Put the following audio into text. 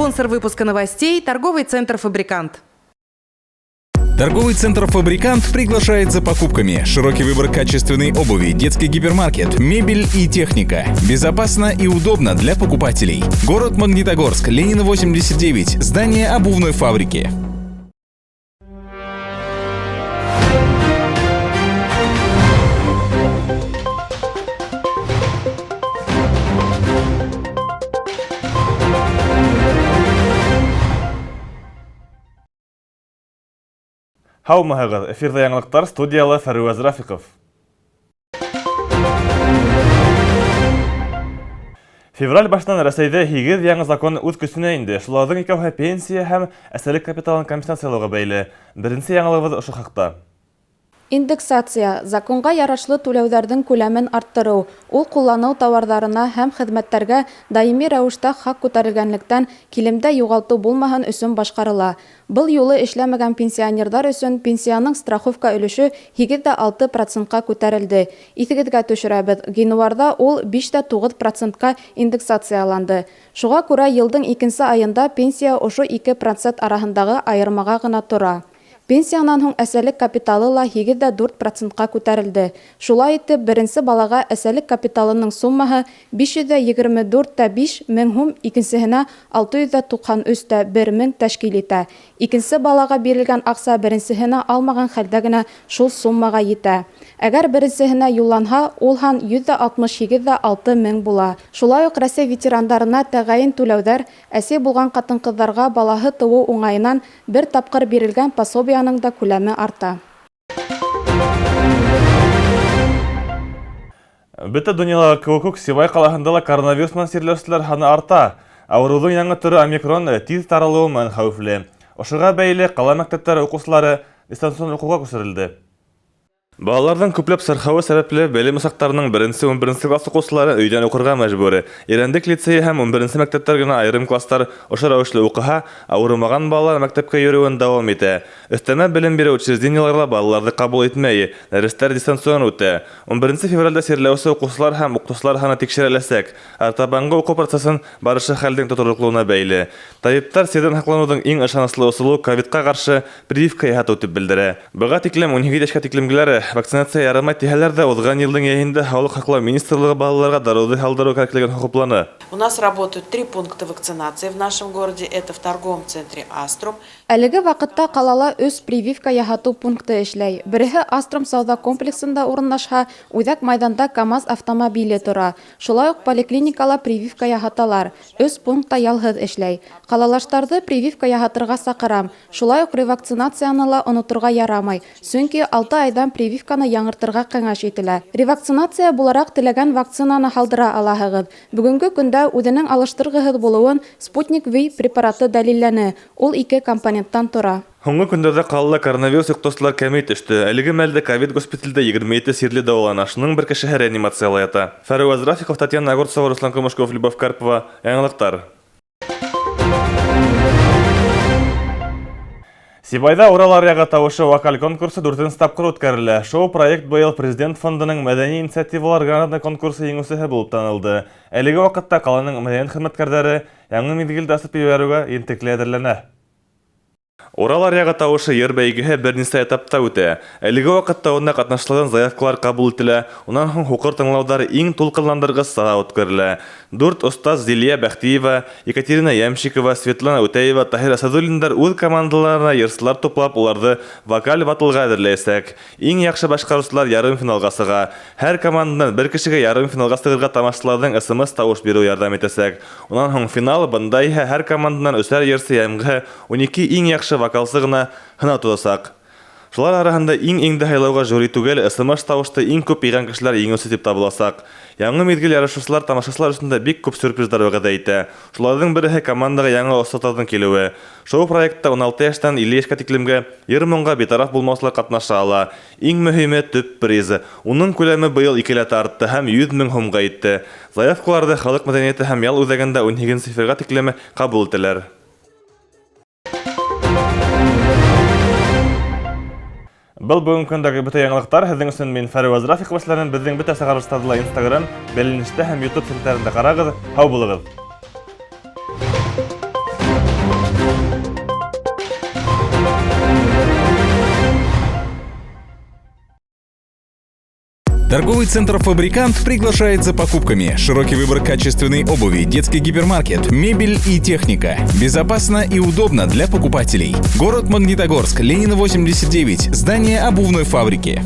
Спонсор выпуска новостей – торговый центр «Фабрикант». Торговый центр «Фабрикант» приглашает за покупками. Широкий выбор качественной обуви, детский гипермаркет, мебель и техника. Безопасно и удобно для покупателей. Город Магнитогорск, Ленина 89, здание обувной фабрики. Һаумыһығыҙ! Эфирҙа яңылыҡтар, студияла Фәруәз Рафиҡов. Февраль башынан Рәсәйҙә 8 яңы закон үҙ көсөнә инде. Шуларҙың икәүһе пенсия һәм әсәлек капиталын компенсациялауға бәйле. Беренсе яңылығыбыҙ ошо хаҡта. Индексация – законға ярашлы түләүҙәрҙең күләмен арттырыу. Ул ҡулланыу тауарҙарына һәм хеҙмәттәргә даими рәүештә хаҡ күтәрелгәнлектән килемдә юғалтыу булмаһын өсөн башҡарыла. Был юлы эшләмәгән пенсионерҙар өсөн пенсияның страховка өлөшө 8,6 процентҡа күтәрелде. Иҫегеҙгә төшөрәбеҙ, ғинуарҙа ул 5,9 процентҡа индексацияланды. Шуға күрә йылдың икенсе айында пенсия ошо 2 процент араһындағы айырмаға ғына тора. Пенсиянан һуң әсәлек капиталы ла 8,4 процентҡа күтәрелде. Шулай итеп, беренсе балаға әсәлек капиталының суммаһы 524,5 мең һум, икенсеһенә 693,1 мең тәшкил итә. Икенсе балаға бирелгән аҡса беренсеһенә алмаған хәлдә генә шул суммаға етә. Әгәр беренсеһенә юлланһа, ул һан 168,6 мең була. Шулай уҡ Рәсәй ветерандарына тәғәйен түләүҙәр, әсәй булған ҡатын-ҡыҙҙарға балаһы тыуыу уңайынан бер тапҡыр бирелгән пособияның да күләме арта. Бөтә донъялағы кеүек үк Сибай ҡалаһында ла коронавирус менән сирләүселәр һаны арта. Ауырыуҙың яңы төрө омикрон тиҙ таралыуы менән хәүефле. Ошоға бәйле ҡала мәктәптәре уҡыусылары дистанцион уҡыуға күсерелде. Балаларҙың күпләп сырхауы сәбәпле белем усаҡтарының беренсе 11-нсе класс уҡыусылары өйҙән уҡырға мәжбүр. Ирәндек лицейы һәм 11-нсе мәктәптәр генә айырым класстар ошо рәүешле уҡыһа, ауырымаған балалар мәктәпкә йөрөүен дауам итә. Өҫтәмә белем биреү учреждениелары ла балаларҙы ҡабул итмәй, дәрестәр дистанцион үтә. 11 февралдә сирләүсе уҡыусылар һәм уҡытыусылар һаны тикшереләсәк. Артабанғы уҡыу процесын барышы хәлдең тотороҡлоуына бәйле. Табиптар сирҙән һаҡланыуҙың иң ышаныслы ысулы ковидҡа ҡаршы прививка яһатыу тип белдерә. Быға тиклем 18 йәшкә тиклемгеләре вакцинация ярамай тиһәләр ҙә, уҙған йылдың йәйендә Һаулыҡ һаҡлау министрлығы балаларға дарыуҙы һалдырыу кәрәклеген хупланы. У нас работают 3 пункта вакцинации в нашем городе. Это в торговом центре «Аструм». Әлеге ваҡытта ҡалала 3 прививка яһатыу пункты эшләй. Береһе «Аструм» сауҙа комплексында урынлашһа, үҙәк майҙанда КАМАЗ автомобиле тора. Шулай уҡ поликлиникала прививка яһаталар. 3 пункт та ялһыҙ эшләй. Ҡалалаштарҙы прививка яһатырға саҡырам. Шулай уҡ ревакцинацияны ла оноторға ярамай. Сөнки 6 айҙан прививканы яңыртырға кәңәш ителә. Ревакцинация булараҡ теләгән вакцинаны һалдыра алаһығыҙ. Бөгөнгө көндә үҙенең алыштырғыһыҙ булыуын Спутник V препараты дәлилләне. Ул 2 компоненттан тора. Һуңғы көндәрҙә ҡалала коронавирус йоҡтороусылар кәмей төштө. Әлеге мәлдә ковид госпиталдә 27 сирле дауалана. Шуның бер кешеһе реанимацияла ята. Фәруаз Рафиков, Татьяна Огурцова, Руслан Кумышков, Любовь Карпова. Яңылыҡтар. Сибайҙа Урал аръяғы тауышы вокаль конкурсы 4-нсе тапҡыр үткәрелә. Шоу-проект быйыл Президент фондының мәҙәни инициативалар гранты конкурсы еңеүсеһе булып танылды. Әлеге ваҡытта ҡаланың мәҙәниәт хеҙмәткәрҙәре яңы миҙгелде асып ебәреүгә ентекле әҙерләнә. Урал аръяғы тауышы йыр бәйгеһе бер нисә этапта үтә. Әлеге ваҡытта унда ҡатнашылған заявкалар ҡабул ителә. Унан һуң һуҡыр тыңлауҙар иң тулҡынландырғыс сара үткәрелә. 4 остаз Зилия Бәхтиева, Екатерина Ямщикова, Светлана Үтәева, Таһир Асадуллиндар үҙ командаларына йырсылар туплап, уларҙы вокаль батлға әҙерләйәсәк. Иң яҡшы башҡарыусылар ярым финалға сыға. Һәр команданан бер кешегә ярым финалға сығырға тамашасыларҙың СМС тауыш биреү ярҙам итәсәк. Унан һуң финал, бында иһә һәр команданан өсәр йырсы йәмғеһе 12 иң яҡшы вокалсы ғына һынау тотасаҡ. Шулар араһында иң-иңде һайлауға жюри түгел, СМС тауышты иң күп йыйған кешеләр еңеүсе тип табыласаҡ. Яңы миҙгел ярышыусылар тамашасылар өсөн дә бик күп сюрприздар вәғәҙә итә. Шуларҙың береһе командаға яңы остаздарҙың килеүе. Шоу проектта 16 йәштән 50 йәшкә тиклемгә йыр-моңға битараф булмаусылар ҡатнаша ала. Иң мөһиме төп приз. Уның күләме быйыл икеләтә артты һәм 100 мең һумға етте. Заявкаларҙы Халыҡ мәҙәниәте һәм ял үҙәгендә 18 февралгә тиклем ҡабул итәләр. Был бөгөнгө көндәге бөтә яңылыҡтар. Һеҙҙең өсөн мин Фәруаз Рафиҡов эшләнем. Беҙҙең бөтә сығарылыштарҙы ла Instagram, Бәйләнештә һәм YouTube селтәрендә ҡарағыҙ. Һау булығыҙ. Торговый центр «Фабрикант» приглашает за покупками. Широкий выбор качественной обуви, детский гипермаркет, мебель и техника. Безопасно и удобно для покупателей. Город Магнитогорск, Ленина 89, здание обувной фабрики.